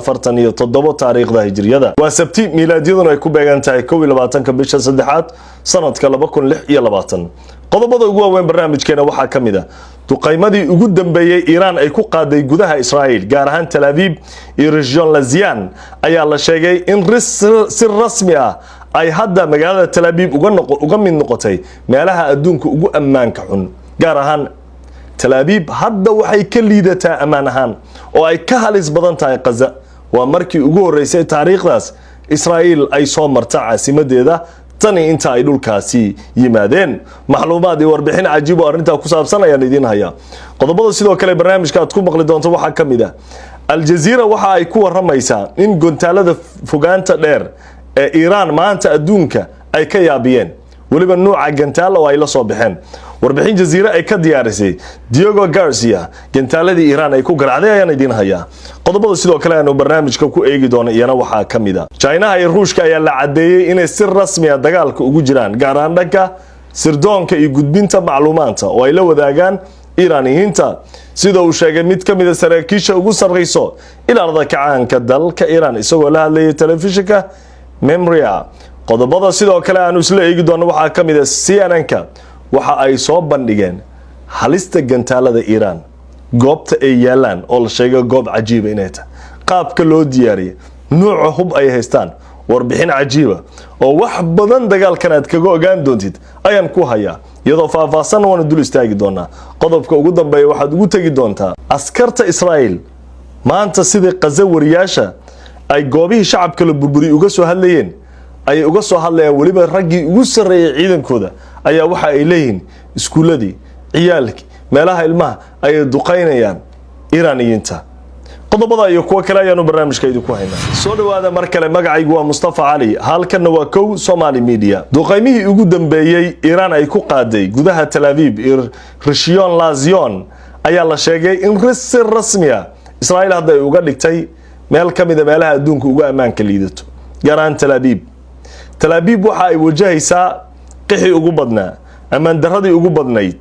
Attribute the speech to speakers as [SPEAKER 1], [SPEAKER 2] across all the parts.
[SPEAKER 1] 47 taariikhda Hijriyada. Waa Sabti, miilaadyaduna ay ku beegan tahay 21-ka bisha saddexaad, sanadka 2026. Qodobada ugu waaweyn barnaamijkeena waxaa ka mid ah duqaymadii ugu dambeeyey Iiraan ay ku qaaday gudaha Israa'iil, gaar ahaan Tel Aviv iyo Rishon LeZion, ayaa la sheegay in si rasmi ah ay hadda magaalada Tel Aviv uga mid noqotay meelaha adduunka ugu ammaanka xun. Gaar ahaan Tel Aviv hadda waxay ka liidataa ammaan ahaan oo ay ka halis badan tahay Qaza. Waa markii ugu horreysay taariikhdaas Israa'iil ay soo marta caasimadeeda tani inta ay dhulkaasi yimaadeen. Macluumaad iyo warbixin cajiib oo arrintaa ku saabsan ayaan idiin hayaa. Qodobada sidoo kale barnaamijka aad ku maqli doonto waxaa ka mid ah Aljaziira waxa ay ku waramaysaa in gantaalada fogaanta dheer ee Iiraan maanta adduunka ay ka yaabiyeen, weliba nuuca gantaal oo ay la soo baxeen. Warbixin Jaziire ay ka diyaarisay Diego Garcia gantaaladii Iiraan ay ku garacday ayaan idiin hayaa. Qodobada sidoo kale aanu barnaamijka ku eegi doono iyana waxaa ka mid ah Jinaha iyo Ruushka ayaa la caddeeyey inay si rasmi ah dagaalka ugu jiraan, gaar ahaan dhanka sirdoonka iyo gudbinta macluumaadka oo ay la wadaagaan Iiraaniyiinta, sida uu sheegay mid ka mid ah saraakiisha ugu sarreyso ilaalada kacaanka dalka Iiraan, isagoo la hadlayay telefishinka Memiah. Qodobada sidoo kale aanu isla eegi doono waxaa ka mid ah CNN-ka waxa ay soo bandhigeen halista gantaalada Iiraan goobta ay yaalaan, oo la sheegay goob cajiiba inay tahay, qaabka loo diyaariyay, nuuca hub ay haystaan. Warbixin cajiiba oo wax badan dagaalkan aad kaga ogaan doontid ayaan ku hayaa, iyadoo faahfaahsanna waanu dul istaagi doonaa. Qodobka ugu dambeeya waxaad ugu tegi doontaa askarta Israa'iil maanta sidii Qaza wariyaasha ay goobihii shacabka la burburiyay uga soo hadlayeen ayay uga soo hadlayaan. Weliba raggii ugu sarreeyay ciidankooda ayaa waxa ay leeyihiin iskuulladii, ciyaalkii, meelaha ilmaha ayay duqaynayaan Iiraaniyiinta. Qodobada iyo kuwo kale ayaanu barnaamijka idinku haynaa. Soo dhawaada mar kale. Magacaygu waa Mustafa Cali, halkanna waa Kow Somali Media. Duqaymihii ugu dambeeyey Iiraan ay ku qaaday gudaha Tel Aviv iyo Rishon LeZion ayaa la sheegay in si rasmi ah Israa'iil hadda ay uga dhigtay meel ka mida meelaha adduunka uga ammaanka liidato, gaar ahaan Tel Aviv. Tel Aviv waxa ay wajahaysaa qixii ugu badnaa, ammaan darradii ugu badnayd,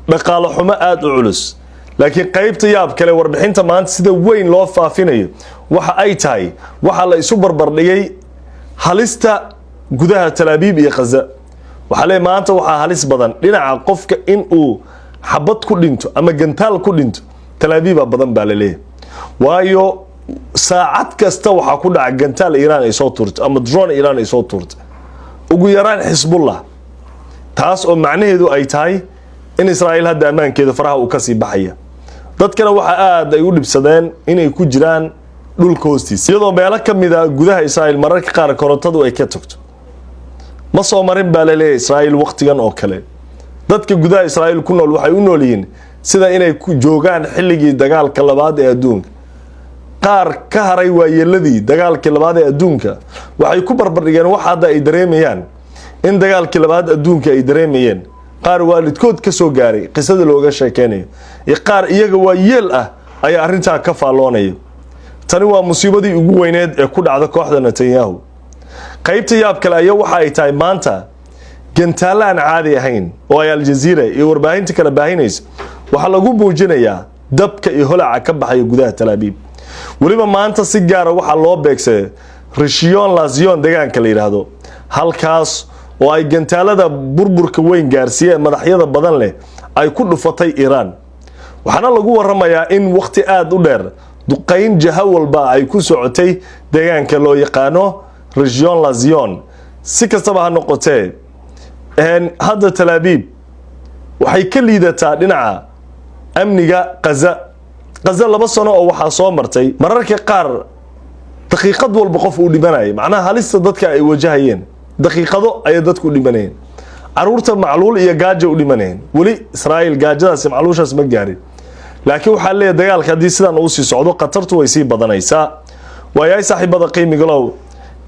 [SPEAKER 1] dhaqaalo xumo aada u culus. Laakiin qaybta yaab kale warbixinta maanta sida weyn loo faafinayo waxa ay tahay waxaa la isu barbardhigay halista gudaha Tel Aviv iyo Khaza. Waxaa leey maanta waxaa halis badan dhinaca qofka in uu xabad ku dhinto ama gantaal ku dhinto Tel Aviva badan baa laleeyahay, waayo saacad kasta waxaa ku dhaca gantaal Iiraan ay soo tuurto ama drone Iiraan ay soo tuurto, ugu yaraan Xisbullah, taas oo macnaheedu ay tahay in Israa'iil hadda ammaankeeda faraha uu kasii baxaya. Dadkana waxaa aada ay u dhibsadeen inay ku jiraan dhulka hoostiisa, iyadoo meelo ka mid ah gudaha Israa'iil mararka qaar korontadu ay ka tagto. Ma soo marin baa laleeyahay Israa'iil waqtigan oo kale. Dadka gudaha Israa'iil ku nool waxay u nool yihiin sida inay ku joogaan xilligii dagaalka labaad ee adduunka. Qaar ka haray waayeeladii dagaalkii labaad ee adduunka waxay ku barbardhigeen wax hadda ay dareemayaan in dagaalkii labaad adduunka ay dareemayeen. Qaar waalidkood ka soo gaaray qisada looga sheekeynayo iyo qaar iyaga waa yeel ah ayaa arrintaa ka faalloonaya. Tani waa musiibadii ugu weyneed ee ku dhacda kooxda Netanyahu. Qaybta yaab kale ayaa waxa ay tahay maanta gantaalla aan caadi ahayn oo ay Aljaziira iyo warbaahinta kala baahinaysa waxaa lagu muujinayaa dabka iyo holaca ka baxaya gudaha Tel Aviv. Weliba maanta si gaara waxaa loo beegsaday Rishon LeZion deegaanka la yidhaahdo, halkaas oo ay gantaalada burburka weyn gaarsiiye madaxyada badan leh ay ku dhufatay Iiraan. Waxaana lagu waramayaa in wakhti aada u dheer duqayn jaho walba ay ku socotay deegaanka loo yaqaano Rishon LeZion. Si kastaba ha noqotee, hadda Tel Aviv waxay ka liidataa dhinaca amniga Qaza. Qaza 2 sano oo waxaa soo martay mararka qaar daqiiqad walba qof uu dhimanayay. Macnaha halista dadka ay wajahayeen, daqiiqado ayay dadku u dhimanayeen, caruurta macluul iyo gaajo u dhimanayeen. Weli Israa'iil gaajadaasi, macluushaas ma gaarin, laakiin waxaa leeyahay dagaalka haddii sidaan uu sii socdo khatartu way sii badanaysaa. Waayahay, saaxiibada qiimigalow,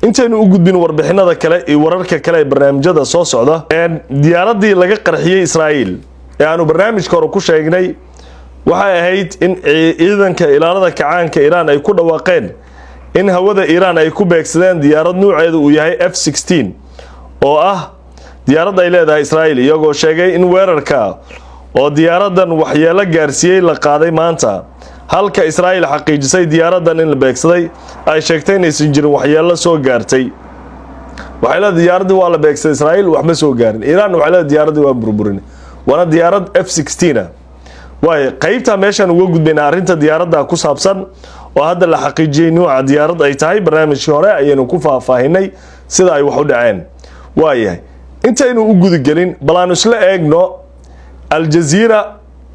[SPEAKER 1] intaynu u gudbin warbixinada kale iyo wararka kale ee barnaamijyada soo socda, diyaaradii laga qarxiyey Israa'iil ee aanu barnaamijka hore ku sheegnay waxay ahayd in ciidanka ilaalada kacaanka Iiraan ay ku dhawaaqeen in hawada Iiraan ay ku beegsadeen diyaarad nuuceedu uu yahay F-16, oo ah diyaarad ay leedahay Israa'iil, iyagoo sheegay in weerarka oo diyaaradan waxyeelo gaarsiiyey la qaaday maanta. Halka Israa'iil xaqiijisay diyaaraddan in la beegsaday, ay sheegtay inaysan jirin waxyeello soo gaartay. Waxay leedahay diyaaraddii waa la beegsaday, Israa'iil wax ma soo gaarin. Iiraan waxay leedahay diyaaraddii waa burburin, waana diyaarad F-16 ah. Waayo, qaybta meeshaan uga gudbaynaa arrinta diyaaradda ku saabsan oo hadda la xaqiijiyey nuuca diyaarad ay tahay. Barnaamijkii hore ayaynu ku faahfaahinay sida ay wax u dhaceen. Waayahay, intaynu u gudagelin, bal aanu isla eegno Aljaziira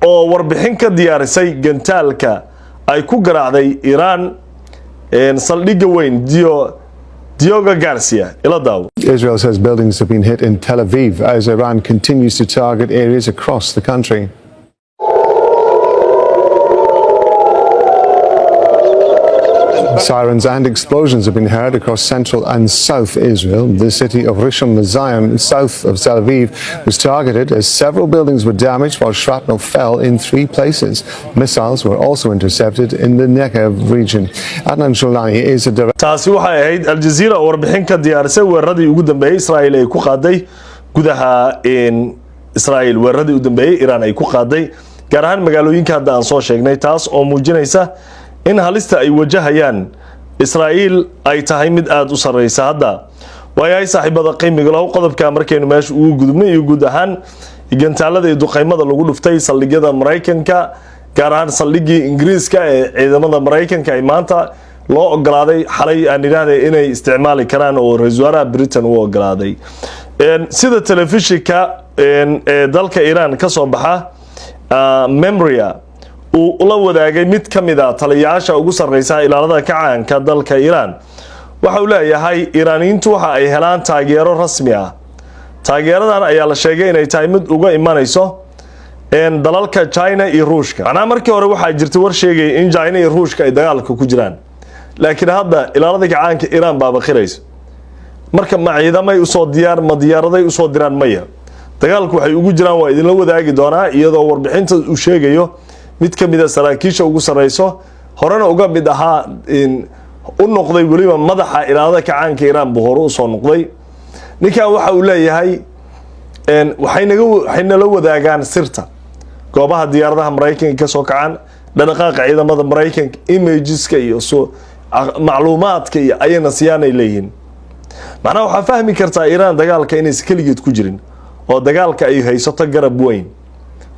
[SPEAKER 1] oo warbixin ka diyaarisay gantaalka ay ku garaacday Iiraan saldhigga weyn Diego Garcia. Ila daawo.
[SPEAKER 2] Israel says buildings have been hit in Tel Aviv as Iran continues to target areas across the country. Sirens and explosions have been heard across central and south Israel. The city of Rishon LeZion, south of Tel Aviv, was targeted as several buildings were damaged while shrapnel fell in three places. Missiles were also intercepted in the Negev region. Adnan Jolani is a director.
[SPEAKER 1] Taasi waxay ahayd Aljaziira oo warbixin ka diyaarisay weeraradii ugu dambeeyey Israa'iil ay ku qaaday gudaha Israa'iil, weeraradii u dambeeyey Iiraan ay ku qaaday, gaar ahaan magaalooyinka hadda aan soo sheegnay, taas oo muujinaysa in halista ay wajahayaan Israa'iil ay tahay mid aada u sarreysa hadda. Waayahay, saaxiibada qiimiga lahu, qodobka markaynu meesha ugu gudubnay iyo guud ahaan gantaalada iyo duqeymada lagu dhuftay saldhigyada Maraykanka, gaar ahaan saldhiggii Ingiriiska ee ciidamada Maraykanka ay maanta loo ogolaaday, xalay aan idhaahday, inay isticmaali karaan oo ra-iisul wasaaraha Britain uu ogolaaday. Sida telefishinka ee dalka Iiraan ka soo baxa Memria uu la wadaagay mid ka mid a taliyayaasha ugu sarreysa ilaalada kacaanka dalka Iiraan, waxa uu leeyahay Iiraaniyiintu waxa ay helaan taageero rasmi ah. Taageeradan ayaa la sheegay inay tahay mid uga imanayso dalalka China iyo Ruushka. Macnaha, markii hore waxaa jirtay war sheegaya in China iyo Ruushka ay dagaalka ku jiraan, laakiin hadda ilaalada kacaanka Iiraan baa baqiraysa. Marka ma ciidamay usoo diyaar, ma diyaaraday usoo diraan? Maya, dagaalku waxay ugu jiraan. Waa idinla wadaagi doonaa iyadoo warbixinta uu sheegayo mid ka mid a saraakiisha ugu sarreyso, horena uga mid ahaa, u noqday weliba madaxa ilaalada kacaanka Iiraan buu hore usoo noqday. Ninkan waxa uu leeyahay waxay nala wadaagaan sirta goobaha diyaaradaha Maraykanka kasoo kacaan, dhaqdhaqaaqa ciidamada Maraykanka, imageska iyo macluumaadka iyo ayayna siyaanay leeyihiin. Macnaha, waxaa fahmi kartaa Iiraan dagaalka inaysan keligeed ku jirin oo dagaalka ay haysato garab weyn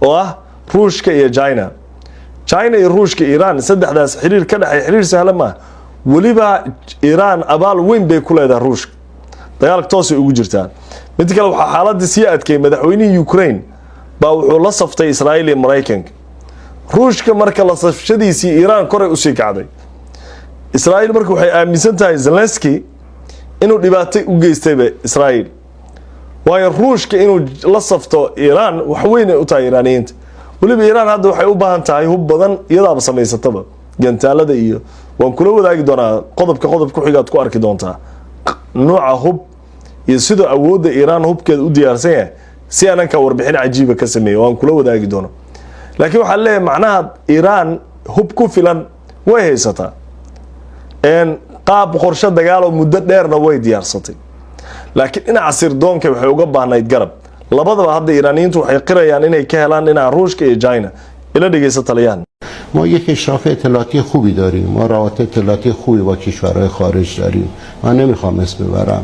[SPEAKER 1] oo ah Ruushka iyo China. China iyo Ruushka, Iiraan, saddexdaas xiriir ka dhexay xiriir sahlan maaha. Weliba Iiraan abaal weyn bay ku leedahay Ruushka, dagaalka toosay ugu jirtaa. Mid kale, waxaa xaaladii sii adkeeyay madaxweynihii Ukraine baa wuxuu la saftay Israa'iil iyo Maraykanka. Ruushka marka la safshadiisii Iiraan koray usii kacday. Israa'iil marka waxay aaminsan tahay Zelenski inuu dhibaato u geystayba Israa'iil, waayo Ruushka inuu la safto Iiraan wax weyn ay u tahay Iiraaniyiinta. Weliba Iiraan hadda waxay u baahan tahay hub badan, iyadaaba samaysataba gantaalada iyo waan kula wadaagi doonaa qodobka, qodob ku xigaad ku arki doontaa nooca hub iyo sidoo awoodda Iiraan hubkeeda u diyaarsan yahay. Si ananka warbixin cajiiba ka sameeyey waan kula wadaagi doono. Laakiin waxaa leeyahay, macnaha, Iiraan hub ku filan way haysataa, qaab qorshe dagaal oo muddo dheerna way diyaarsatay, laakiin dhinaca sirdoonka waxay uga baahnayd garab. Labadaba hadda Iiraaniyiintu waxay qirayaan inay ka helaan dhinaca Ruushka iyo China. Ila dhegeysa taliyahan.
[SPEAKER 3] ما یک اشراف اطلاعاتی خوبی داریم. ما روابط اطلاعاتی خوبی با کشورهای خارج داریم. من نمیخوام اسم ببرم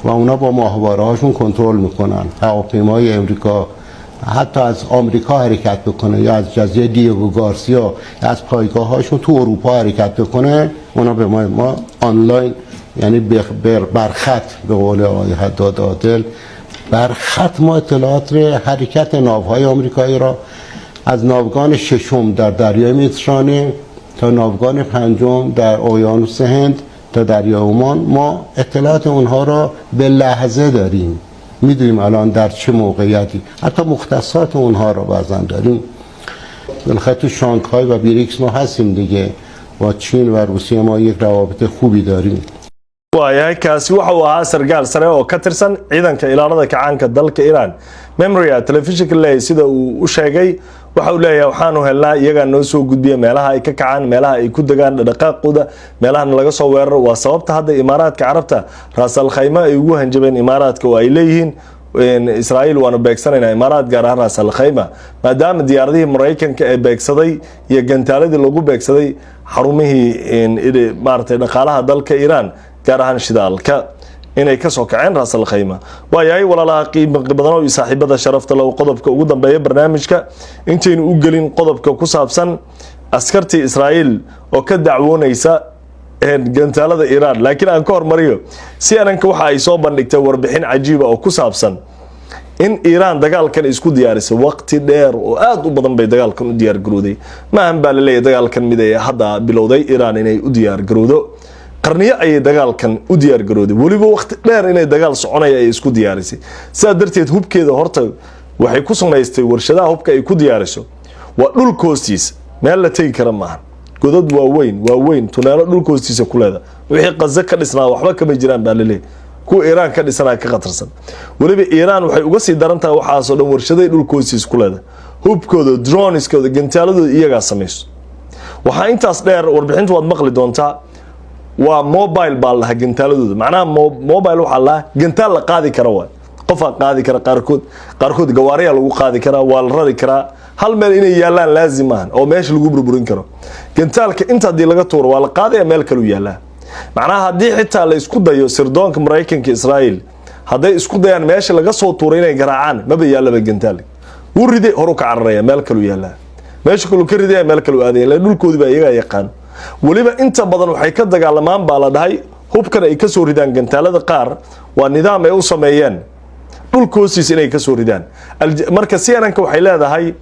[SPEAKER 3] و اونا با ماهواره هاشون کنترل میکنن. هواپیمای امریکا حتی از آمریکا حرکت بکنه یا از جزیره دیگو گارسیا یا از پایگاه هاشون تو اروپا حرکت بکنه، اونا به ما آنلاین، یعنی برخط، به قول آقای حداد عادل برخط، ما اطلاعات حرکت ناوهای آمریکایی را از ناوگان ششم در دریای مدیترانه تا ناوگان پنجم در اقیانوس هند تا دریای عمان، ما اطلاعات اونها را به لحظه داریم. میدونیم الان در چه موقعیتی، حتی مختصات اونها را بعضا داریم. بالاخره تو شانگهای و بریکس ما هستیم دیگه. با چین و روسیه ما یک روابط خوبی داریم.
[SPEAKER 1] Waayahay, kaasi waxa uu ahaa sargaal sare oo ka tirsan ciidanka ilaalada kacaanka dalka Iiraan. Memoria telefishinka leeyahay sida uu u sheegay, waxa uu leeyahay waxaanu helnaa, iyagaa noo soo gudbiya meelaha ay ka kacaan, meelaha ay ku degaan, dhaqaaqooda, meelahan laga soo weeraro. Waa sababta hadda Imaaraadka Carabta Raasal Khayma ay ugu hanjabeen Imaaraadka oo ay leeyihiin Israa'iil waanu beegsanaynaa Imaaraad, gaar ahaan Raas Al Khayma, maadaama diyaaradihii Maraykanka ee beegsaday iyo gantaaladii lagu beegsaday xarumihii maaragtay dhaqaalaha dalka Iiraan, gaar ahaan shidaalka, inay kasoo kaceen Raas Al Khayma. Waayahay, walaalaha qiimo badan iyo saaxiibada sharafta low, qodobka ugu dambeeya barnaamijka, intaynu u gelin qodobka ku saabsan askartii Israa'iil oo ka dacwoonaysa gantaalada Iiraan, laakiin aan ka hormariyo CNN-ka waxa ay soo bandhigtay warbixin cajiiba oo ku saabsan in Iiraan dagaalkan isku diyaarisay waqti dheer oo aada u badan bay dagaalkan u diyaargarowday. Maahan baa laleeyahy dagaalkan mid ay hadda bilowday Iiraan inay u diyaargarowdo. Qarniyo ayay dagaalkan u diyaargarowday, weliba waqti dheer inay dagaal soconaya ay isku diyaarisay. Sidaa darteed hubkeeda horta waxay ku samaystay warshadaha hubka ay ku diyaariso waa dhulka hoostiisa, meel la tegi kara maaha, godad waaweyn waaweyn, tuneelo dhulka hoostiisa ku leeda. Wixii Qazo ka dhisnaa waxba kama jiraan baa laleeyahy, kuwa Iiraan ka dhisanaa ka khatarsan. Weliba Iiraan waxay uga sii daran tahay waxaasoo dhan, warshaday dhulka hoostiisa ku leedahay, hubkooda, droneskooda, gantaaladooda iyagaa samayso. Waxaa intaas dheer, warbixintu waad maqli doontaa, waa mobile baa la dhahaa gantaaladooda. Macnaha mobile waxaa la dhahaa gantaal la qaadi kara waay, qofaa qaadi kara, qaarkood gawaariyaa lagu qaadi karaa, waa la rari karaa, hal meel inay yaalaan laazim maahan oo meesha lagu burburin karo. Gantaalka inta haddii laga tuuro, waa la qaadaya, meel kaleu yaalaa. Macnaha haddii xitaa la isku dayo, sirdoonka Maraykanka, Israa'iil hadday isku dayaan meesha laga soo tuuray inay garaacaan, maba yaallaba. Gantaal wuu riday, horu ka cararaya, meel kaluu yaalaa, meesha kaluu ka ridaya, meel kaluu aadaya, ila dhulkoodii baa iyagaa yaqaan. Weliba inta badan waxay ka dagaalamaan baa la dhahay hubkan ay kasoo ridaan gantaalada qaar waa nidaam ay u sameeyeen dhulka hoostiisa inay kasoo ridaan. Marka CNN-ka waxay leedahay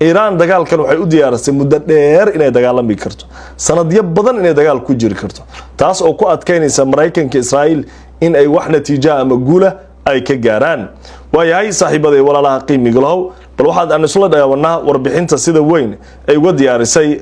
[SPEAKER 1] Iiraan dagaalkan waxay u diyaarisay muddo dheer inay dagaalami karto, sanadyo badan inay dagaal ku jiri karto, taas oo ku adkaynaysa Maraykanka, Israa'iil in ay wax natiijaha ama guula ay ka gaaraan. Waayahay, saaxiibada iyo walaalaha qiimiga lahow, bal waxaad aan isla dhaawanaa warbixinta sida weyn ay uga diyaarisay.